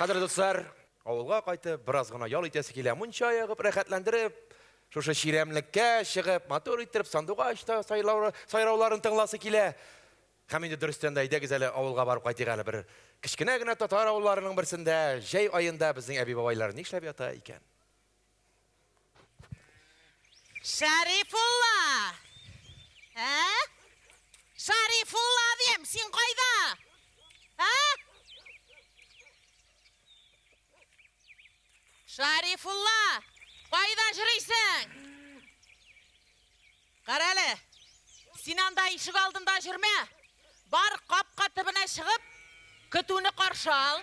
Кадерле дуслар, авылга кайтып, бераз гына ял итәсе килә. Мунча ягып, рәхәтләндереп, шушы чирәмлеккә чыгып, матур иттереп сандугач та сайрауларын тыңласы килә. Һәм инде дөрестән дә, әйдәгез әле авылга барып кайтыйк әле бер кечкенә генә татар авылларының берсендә җәй аенда безнең әби-бабайлар нишләп ята икән? Шәрифулла! Ә? Шәрифулла дим, син кайда? Ә? Шәрифулла, кайда җөрисең? Карале, син анда ишек алдында җөрмә. Бар, капка төбенә чыгып, көтүне каршы ал.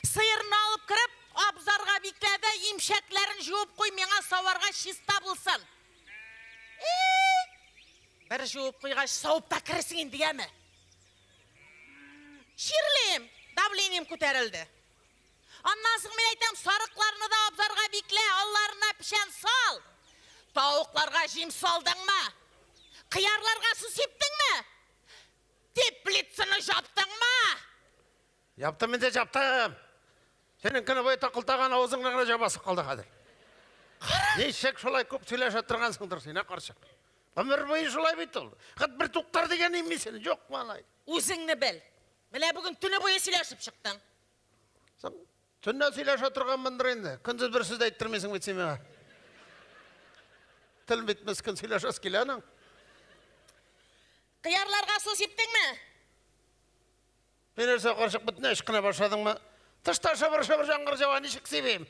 Сыерны алып кереп, абзарга биклә дә, имчәкләрен җуып куй, миңа саварга чиста булсын. И! Бер җуып куйгач, савып та керерсең инде, яме. Чирлим, давлением күтәрелде. Аннан соң мин әйтәм, сарыкларны да абзарга биклә, алларына печән сал. Тавыкларга җим салдыңмы? Кыярларга су сиптеңме? Теплицаны жаптыңмы? Яптым инде, жаптым. Синең көне буе такылтаган авызыңны гына жабасы калды хәзер. Ничек шулай күп сөйләшә торгансыңдыр син, ә, карчык? Гомер буе шулай бит ул. Хет бер туктар дигән имми син, юк малай. Үзеңне бел. Менә бүген төне буе сөйләшеп чыктың. Соң, төнлә сөйләшә торганмындыр инде. Көндез бер сүз дә әйттермисең бит син миңа. Тел бит мескен сөйләшәсе килә аның. Кыярларга су сиптеңме? Син нәрсә, карчык, бөтенләй ычкына башладыңмы? Тышта шыбыр-шыбыр яңгыр җава, ничек сибим?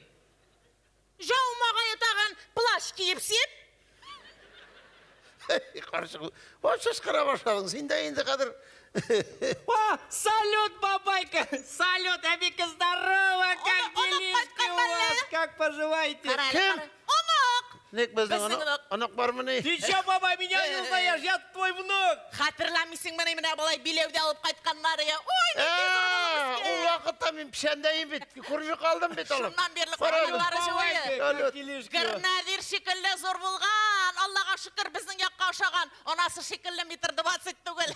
Җаумагае тагын плащ киеп сип. Карчык, вообще ычкына башладың. Син дә инде хәзер. О, салют, бабайка! Салют, әбика, здорово! Как делишки у вас? Как поживаете? Кем? Онык! Ник безнең Безнең онык, онык. онык бармыни? Ты чё, бабай, меня не узнаешь? Я твой внук! Хәтерләмисеңмени менә болай биләүдә алып кайтканнары я? Ой, Ә, нинди зур булып ул үскән! вакытта мин печәндәем бит, күрми калдым бит алып. Шуннан бирле Кара әле. караганнары җылы. Бабайка, как Салют. делишки у вас? Гернәдир шикелле зур булган, Аллага шөкер, безнең якка ошаган. Анасы шикелле метр двадцать түгел.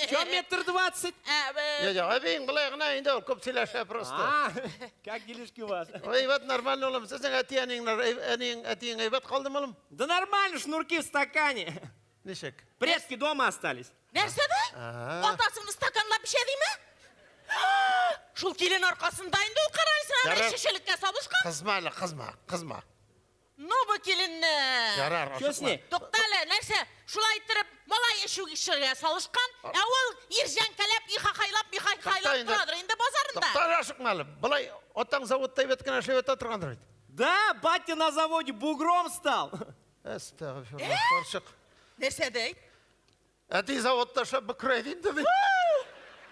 Чё метр двадцать? Ә, э, Юк, юк, әбиең болай гына инде ул күп сөйләшә просто. А, как делишки у вас? Әйбәт, нормально, улым. Сезнең әти-әниеңнәр, әниең, әтиең әйбәт калдымы, улым? Да нормально, шнурки в стакане. Ничек? Предки дома остались. Нәрсә ди? Ага. Атасыңны стаканлап эчә диме? Шул килен аркасында инде ул каралсын, аны Ярар. шешелеккә сабышкан. Кызма әле, кызма, кызма. Ну бу киленне. Ярар, Чё с ашыкма. ней? Тукта әле, нәрсә, шулай иттереп малай эчүгә салышкан, ә ул ирҗәнкәләп, ихахайлап, михахайлап Тукта инде. торадыр инде базарында. Тукта әле, ашыкма әле. Болай атаң заводта әйбәт кенә эшләп ята торгандыр бит. Да, батя на заводе бугром стал. Әстәгъфирулла, карчык. Нәрсә ди? Әти заводта эшләп бөкрәйде инде бит.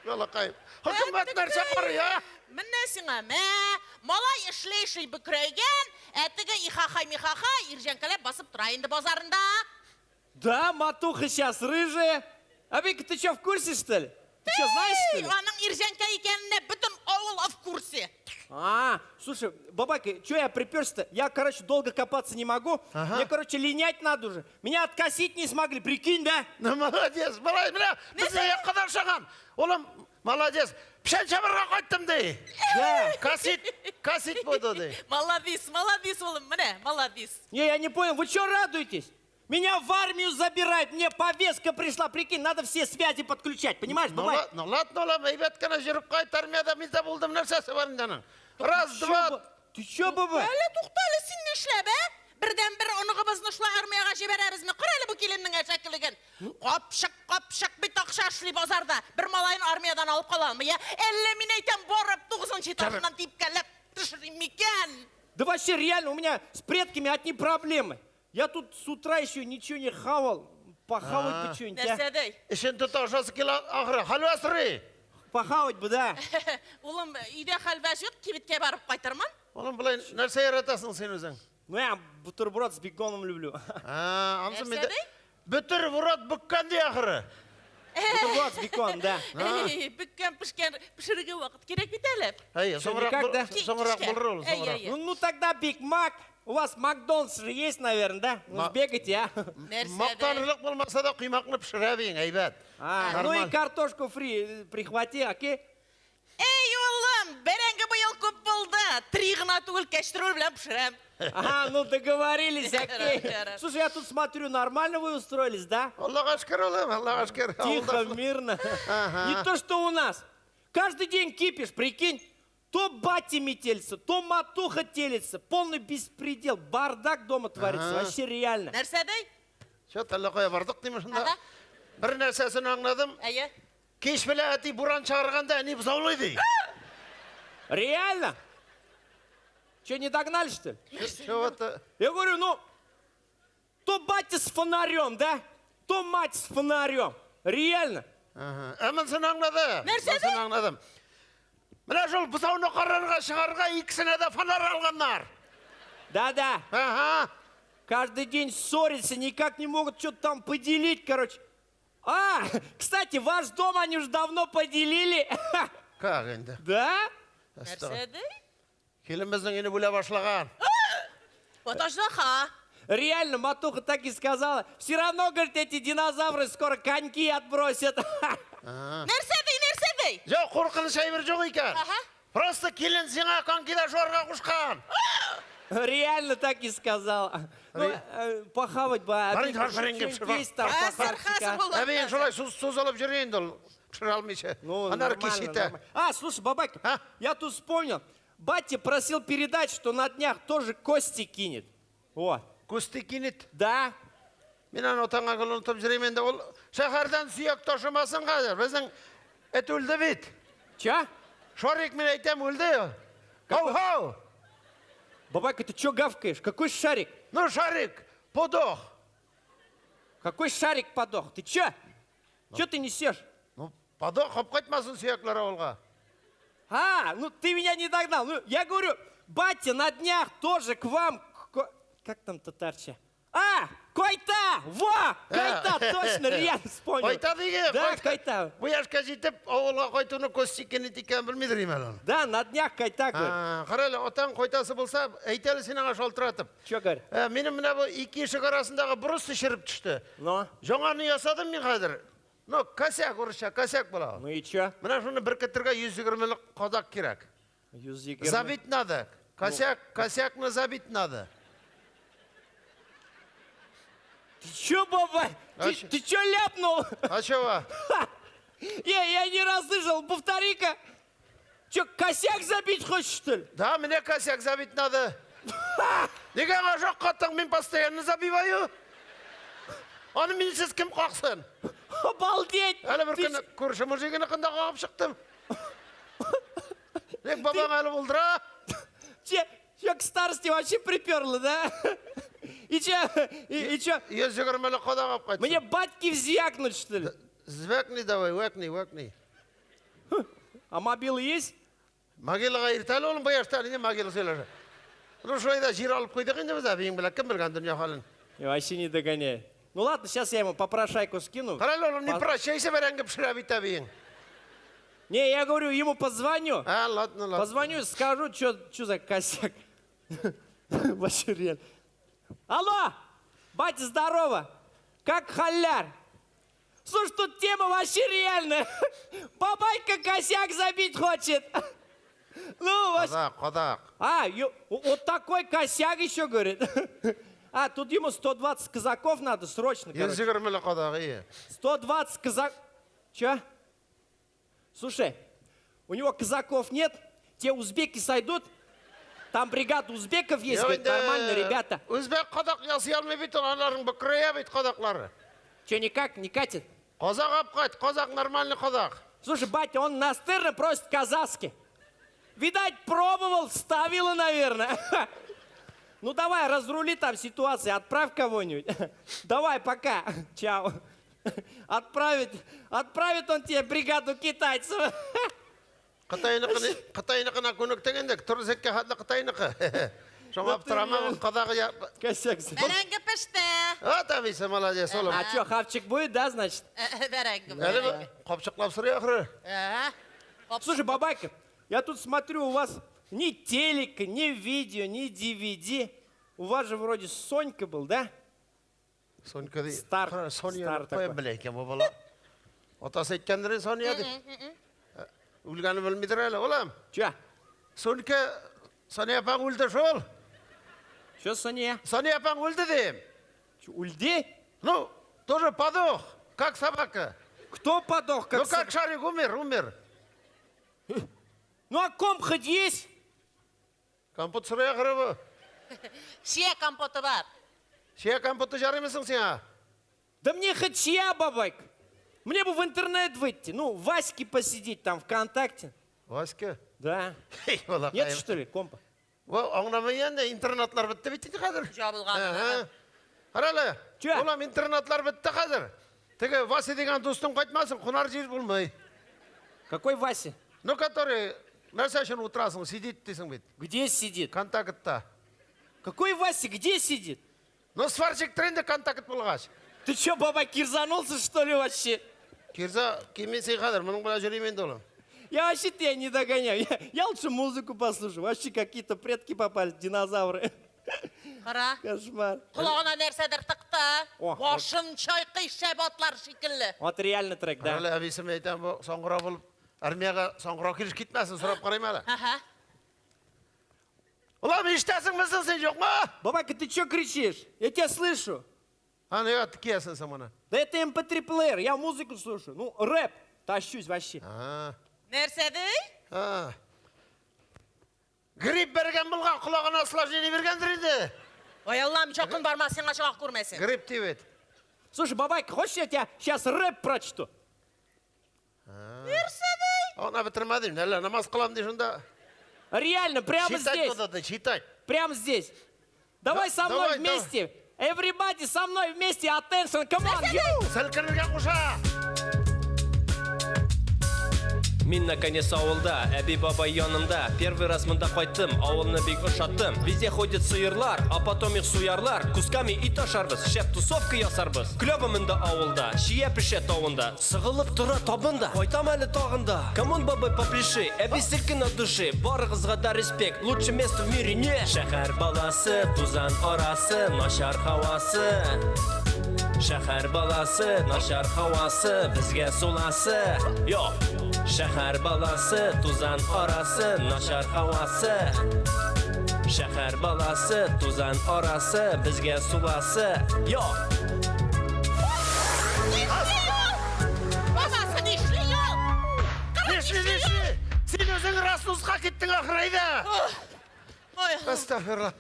Балакай. Хөкүмәт нәрсә карый, а? Менә сиңа, мә, малай эшли-эшли бөкрәйгән, ә теге ихахай-михахай ирҗәнкәләп басып тора инде базарында. Да, матуха сейчас рыжая. Әбика, ты что, в курсе, что ли? Ты что, знаешь, что ли? Аның ирҗәнкә икәненә бөтен авыл в курсе. А, слушай, бабайка, что я приперся-то? Я, короче, долго копаться не могу. Ага. Мне, короче, линять надо уже. Меня откосить не смогли, прикинь, да? Ну, молодец, малай, менә безнең якка да ошаган. Улым, молодец. Печән чабарга кайттым ди. Да. Косить, косить буду ди. Молодец, молодец, улым, менә, молодец. Не, я не понял, вы что радуетесь? Меня в армию забирают, мне повестка пришла, прикинь, надо все связи подключать, понимаешь, Ну, бабай? ну ладно, улым, әйбәт кенә йөреп кайт, армиядә мин дә булдым, нәрсәсе бар инде аның. Раз, Чё, два. Ты чё, бабай? Әле тукта әле, син нишләп, ә? Бердән-бер оныгыбызны шулай армиягә җибәрәбезме? Кара әле бу киленнең әшәкелеген. Капчык, капчык бит акча эшли базарда. Бер малаен армиядән алып кала алмый, я? Әллә мин әйтәм, барып тугызынчы этажыннан типкәләп төшерим микән? Да вообще реально, у меня с предками одни проблемы. Я тут с утра еще ничего не хавал. Похавать бы что-нибудь, а? Нәрсә ди? Эшен тота ашасы килә ахры. Хәлвә сорый. Похавать бы, да. Улым, өйдә хәлвә юк, кибеткә барып кайтырмын. Улым, болай нәрсә яратасың син үзең? Ну, я бутерброд с беконом люблю. А, анысы Нәрсә миндә ди? Бутерброд бөккән ди ахры. Бутерброд с беконом, да. Эй, бөккән пешкән пешерергә вакыт кирәк бит әле. Әй, соңрак никак, да? соңрак Кичкә. булыр ул, Әй, соңрак. әй, әй. Ну, ну тогда Биг Мак. У вас Макдональдс же есть, наверное, да? Ну, сбегайте, а? Нәрсә ди? Мактанырлык булмаса да коймакны пешерә биең, әйбәт. А, ну и Нормаль. картошку фри прихвати, окей? Эй, улым, бәрәңге быел күп. күп булды. Три гына түгел, кәчтрүл белән пешерәм. Ага, ну договорились, окей. Ярар. Слушай, я тут смотрю, нормально вы устроились, да? Аллага шөкер, улым, Аллага шөкер. Тихо, Авылда- мирно. Не то, что у нас. Каждый день кипиш, прикинь. То батя метелится, то матуха телится. Полный беспредел. Бардак дома творится. Вообще реально. Нәрсә ди? Чё-то әллә кая бардык дим шунда. Ага. Бер нәрсәсен аңладым. Әйе. Кич белән әти буран чыгарганда әни бозаулый ди. Реально? Че, не догнали, что ли? Чего-то. Я говорю, ну, то батя с фонарем, да? То мать с фонарем. Реально. Ага. Ә монысын аңладым. Нәрсә Монысын аңладым. Менә шул бозауны карарга чыгарга икесенә дә фонарь алганнар. Да-да. Ага. Каждый день ссорятся, никак не могут что-то там поделить, короче. А, кстати, ваш дом они уже давно поделили. Как инде? Да? Нәрсә ди? Килен безнең өйне бүлә башлаган. Вот аждаһа. Реально, Матуха так и сказала. Все равно, говорит, эти динозавры скоро коньки отбросят. Нәрсә ди, нәрсә ди? Юк, куркыныч әйбер юк икән. Ага. Просто килен сиңа конькида шуарга кушкан. Реально так и сказала. Ну, похавать бы. а Барин, ты бар, барин, что-нибудь кеп, есть там Хәзер, похавчик, хәзер а? була. Әбиең шулай суз сузылып йөри инде ул. Пешерә алмыйча. Ну, Аннары нормально, кич итә. нормально. А, слушай, бабайка, А? я тут вспомнил. Батя просил передать, что на днях тоже кости кинет. Вот. Кости кинет. Да? Мин аны атаңа гел онытып йөрим инде. Ул шәһәрдән сөяк ташымасын хәзер. Безнең эт үлде бит. Че? Шарик мин әйтәм үлде. Хау-хау. Бабайка, ты чё гавкаешь? Какой шарик? Ну, Шарик, подох. Какой шарик подох? Ты чё? Чё ты несешь? Ну, подох, алып кайтмасын сөякләр авылга. А, ну ты меня не догнал. Ну, я говорю, батя на днях тоже к вам... Как там татарча? А, кайта! Во! Кайта, точно, реально вспомнил. Кайта диген. Да, кайта. Бу яшькә җитеп, авылга кайтуны кости кинет икәнен белмидер әле аны. Да, на днях кайта, говорит. А, Кара әле, атаң кайтасы булса, әйт әле син аңа шалтыратып. Чё, говорит? Ә, минем менә бу ике ишек арасындагы борыс череп төште. Ну? Яңаны ясадым мин хәзер. Ну, косяк урысча, косяк була. Ну и чё? Менә шуны беркетергә 120 кадак кирәк. 120. Забить надо. Косяк, косякны забить надо. Ты чё, баба? А Ты, чё? ты чё ляпнул? А чего? Я не расслышал, повтори-ка. Чё, косяк забить хочешь, что ли? Да, мне косяк забить надо. Нигә аңа шаккаттың? Мин постоянно забиваю. Аны минсез кем каксын? Обалдеть! Әле бер Ты көнне күрше мужигыныкында кагып чыктым. Тик бабаң әле булдыра. Че, че к старости вообще приперло, да? И че, и че, 120 кадак алып кайтсын. мне батьки взъякнуть, что ли? Звякни давай, вәкни, вәкни. А мобилы есть? Могилага иртә әле улым, бу яшьтә әле не могила сөйләшә. Ну, шулай да җир алып куйдык инде без әбиең белән, кем белгән дөнья хәлен. Я вообще не догоняю. Ну ладно, сейчас я ему попрошайку скину. Кара әле, улым, не прощайся, бәрәңге пешерә бит әбиең. Не, я говорю, ему позвоню. А, ладно, ладно. Позвоню, скажу, что за косяк. Вообще реально. Алло, батя, здорово. Как халяр? Слушай, тут тема вообще реальная. Бабайка косяк забить хочет. Ну, вообще. Кадак, кадак. А, вот такой косяк еще, говорит. А, тут ему 120 казаков надо срочно, короче. 120 кадак, ие. 120 казак... Че? Слушай, у него казаков нет, те узбеки сойдут, там бригада узбеков есть, говорит, нормально, ребята. Үзбәк кадак ясый алмый бит ул, аларның бөкрәя бит кадаклары. Че, никак, не катит? Казак алып кайт, казак нормальный кадак. Слушай, батя, он настырно просит казахский. Видать, пробовал, вставила, наверное. Ну давай, разрули там ситуацию, отправь кого-нибудь. Давай, пока. Чао. Отправит, отправит он тебе бригаду китайцев. Кытайныкы Кытайныкына күнектең инде, турзеккә хәтле Кытайныкы. Шуңа аптырама, кадагы я. Косяк. Бәрәңге пеште. А, әбисе, молодец, улым. А что, хавчик будет, да, значит? Бәрәңге. Әле капчыклап сорый ахры. Ә. Слушай, бабайка, я тут смотрю, у вас ни телека, ни видео, ни DVD. У вас же вроде Сонька был, да? Сонька ди. Стар, Кара, Соня стар кая такой. белә икән бу бала. Атасы әйткәндер Соня дип. Үлгәнен белмидер әле, улым. Че? Сүнке Сания апаң үлде шул. Че, Соня? Сания апаң үлде дим. Чё, Ульди? Ну, тоже подох, как собака. Кто подох? Как ну, как шарик умер, умер. Ну, а комп хоть есть? Компот сорый ахры бу. Чия компоты бар. Чия компоты жарыймысың сиңа? Да мне хоть чья, бабайка. Мне бы в интернет выйти, ну, в Ваське посидеть там, ВКонтакте. Васька? Да. Эй, балакаем. Нет, что ли, компа? Бу аңламый инде, интернатлар бетте бит инде хәзер. Ябылган. Әһә. Кара әле. Чё? Улам интернатлар бетте хәзер. Теге Вася дигән дустың кайтмасын, кунар җир булмый. Какой Вася? Ну, который нәрсә өчен утырасың, сидит дисең бит. Где сидит? Контактта. Какой Вася, где сидит? Ну, сварщик инде контакт булгач. Ты чё, баба, кирзанулся, что ли, вообще? Кирза кимин син хәзер, моның белән йөрим инде улым. Я вообще тебя не догоняю. Я лучше музыку послушаю. Вообще какие-то предки попались, динозавры. Кара. Кошмар. Колагына нәрсәдер тыкты. О, Башын чайкый шәп атлар шикелле. Вот реально трек, да. Әле әбисе әйтәм, бу саңгырау булып, армиягә саңгырау килеш китмәсен, сорап карыйм әле. Ага. Улам, ишетәсеңме син, юкмы? Бабака, ты чё кричишь? Я тебя слышу. А, нигә киясең син моны? Да это MP3 плеер, я музыку слушаю. Ну, рэп. Тащусь вообще. А, Нәрсә ди? а. Грипп бәргән булган, колагына осложнение биргәндер инде. Ой, Аллам, якын барма, сиңа чыга күрмәсен. Грипп ди бит. Слушай, бабайка, хочешь, я тебя сейчас рэп прочту? Нәрсә ди? Аны бетермәдем, әллә намаз кылам ди шунда. Реально, прямо Читать здесь. надо, да, читать. Прямо здесь. Давай Да- со мной давай, вместе. Everybody со мной вместе. Attention, come on. you! Селкенергә куша. Мин наконец авылда, әби бабай янында. Первый раз монда кайттым, авылны бик ошаттым. Везде ходят сыерлар, а потом их суярлар. Кусками ит ашарбыз, шәп тусовка ясарбыз. Клёво монда авылда, чия пешә тавында. Сыгылып тора табында, кайтам әле тагында. Come on, бабай, попляши, әби селкен от души. Барыгызга да респект, лучше место в мире нет. Шәһәр баласы, тузан арасы, начар һавасы. Шәһәр баласы, начар һавасы, безгә суласы. Йо! Шәһәр баласы, тузан арасы, начар һавасы. Шәһәр баласы, тузан арасы, безгә суласы. Йо! Нишли ул? Бабасы нишли ул? Нишли, нишли? Син үзең Расуска киттең ахры әйдә. Ой, Әстәгъфирулла.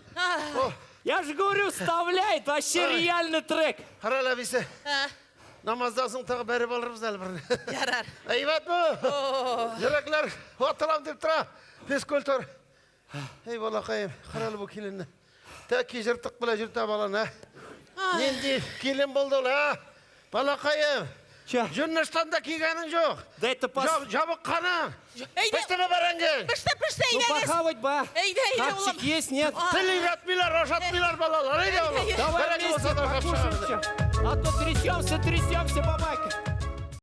О, Я же говорю, вставляет вообще Ай. реальный трек. кара әле әбисе. А, Намаздан соң тагы бәреп алырбыз әле берне. ярар. Әйбәт бу. Йөрәкләр ватылам дип тора. Физкультур. Эй, балакаем, кара әле бу киленне. Тәки җыртык белән йөртә баланы, ә? Нинди килен булды ул, ә? Балакаем. Че? Җүнле ыштан да кигәнең юк. Да это пос... Ябыкканың. Әйдә. Пештеме бәрәңге? Пеште, пеште, Ну, әйдәгез. похавать бы, а. Әйдә, әйдә, Хавчик улым. есть, нет? Тел өйрәтмиләр, ашатмыйлар балалар. Әйдә, улым. Давай Бәрәңге вместе булса да ашап покушаем. чыгарбыз. чё. А то трясемся, трясемся, бабайка.